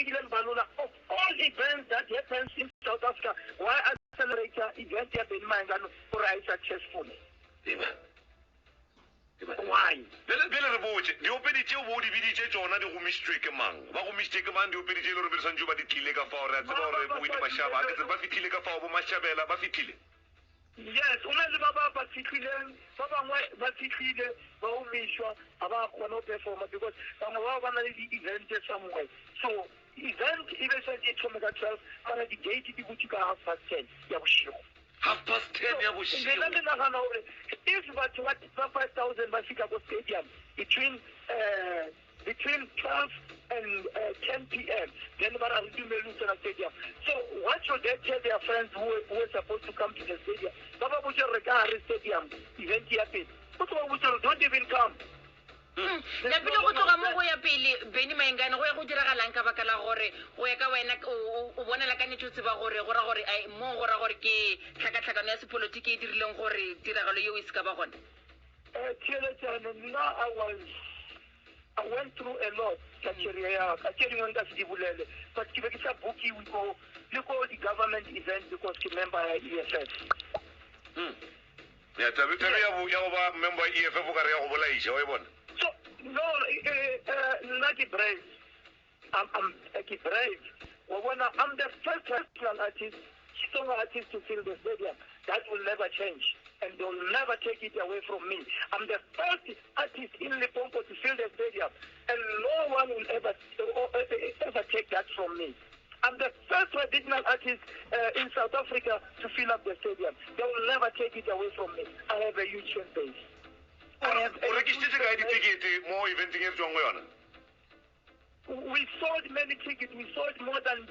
Fikile Mbalula, of all events that happens in South Africa, why a celebrate event ya Benny Mayengani gore a e successful? Eba. Eba. Why? Bjale, bjale re botše, diopedi tšeo bo o di biditše tšona di gomišitšwe ke mang? Ba gomišitše ke mang diopedi tše e le gore be di swantšwe ba di tlile ka fao? Re a tseba gore bo Winnie Mashaba, a ke tsebe, ba fihlile ka fao, bo Mashabela ba fihlile? Yes, go na le ba ba ba fihlileng, ba bangwe ba fihlile ba omišwa, ga ba kgone go performa because bangwe bao ba na le di-event somewhere. So event e be santse e thome ka 12, mara di-gate di butše ka 10:30 ya bošego. 10:30 ya bošego. Lena le nagana gore if batho ba 5000 ba fihla ko stadium between 12 and 10 p.m., then ba ra re dumele ho tsena stadium. So what should they tell their friends who were supposed to come to the stadium? Ba ba botse re ka gare stadium event ya pele. O tlo ba botse gore don't even come. Napile go tloga mo go ya pele, Benny Mayengani, go ya go diragalang ka baka la gore go ya ka wena o bonela ka nete o tseba gore go ra gore ai, mo go ra gore ke tlhakatlhakano ya sepolotiki e dirileng gore tiragalo yeo e se ka ba gona? Theeletsano, nna I went through a lot ka career ya ka, tše dingwe nka se di bolele, but ke be ke sa bookiwe ko le ko di-government event because ke member ya EFF. Ya tabe ya go ba member ya EFF o ka re ya go bolaiša, wa e bona? So no, nna ke brave. I'm ke brave. Wa bona, I'm the first national artist, Xitsonga artist to fill the stadium. That will never change, and they'll never take it away from me. I'm the first artist in Limpopo to fill the stadium, and no one will ever take that from me. I'm the first traditional artist in South Africa to fill up the stadium. They will never take it away from me. I have a huge fan base. I have a O rekišitše kae ditekete mo eventeng e re tswang go yona? We sold many tickets. We sold more than